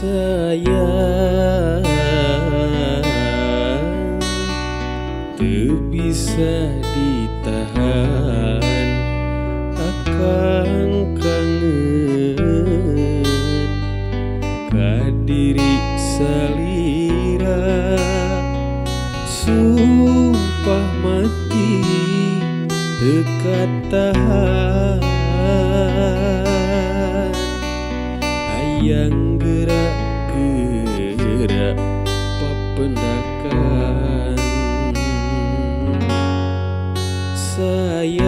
Sayang teu bisa ditahan, akang kangen ka diri salira. Sumpah mati teu katahan, hayang gerak-gerak papendakan. Sayang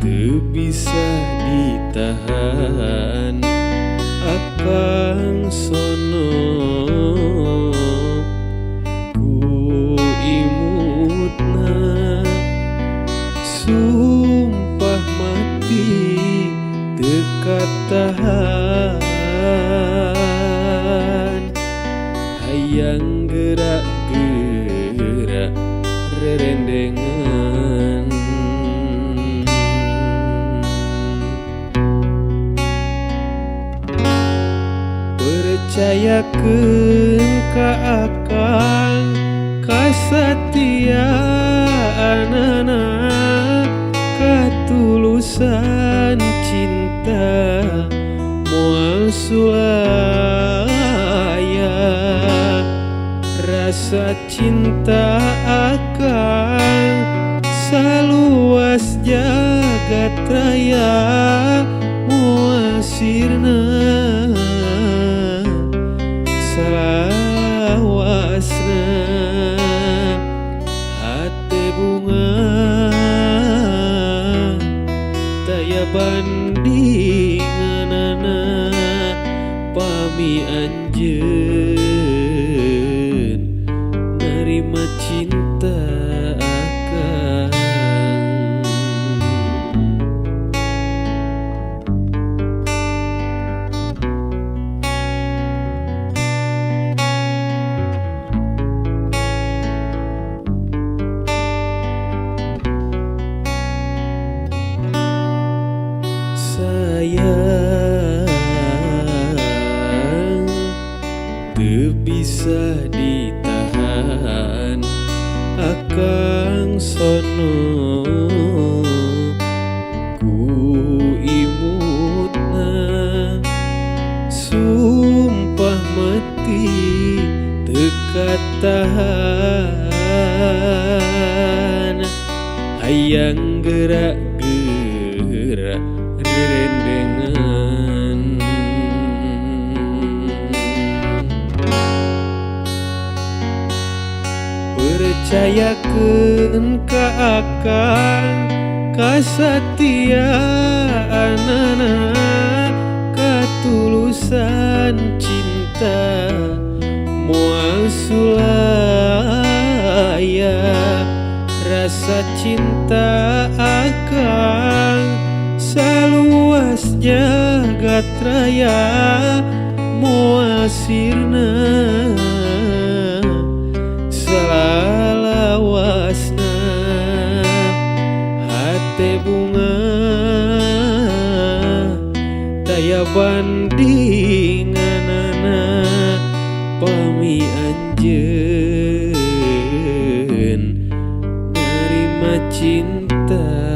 teu bisa ditahan, akang sono ku imutna. Sumpah mati teu katahan, hayang gerak-gerak rerendengan. Percayakeun ka akang kasatiaanana, katulusan cinta moal sulaya. Rasa cinta akang saluas jagat raya, moal sirna salawasna. Hate bunga taya bandinganana, pami anjeun narima cinta akang. Sayang teu bisa ditahan, akang sono ku imutna. Sumpah mati teu katahan, hayang gerak-gerak rerendengan. Percayakeun ka akang kasatiaanana, katulusan cinta moal sulaya. Rasa cinta akang saluas jagat raya, moal sirna salalawasna. Hate bunga taya bandinganana, pami anjeun narima cinta.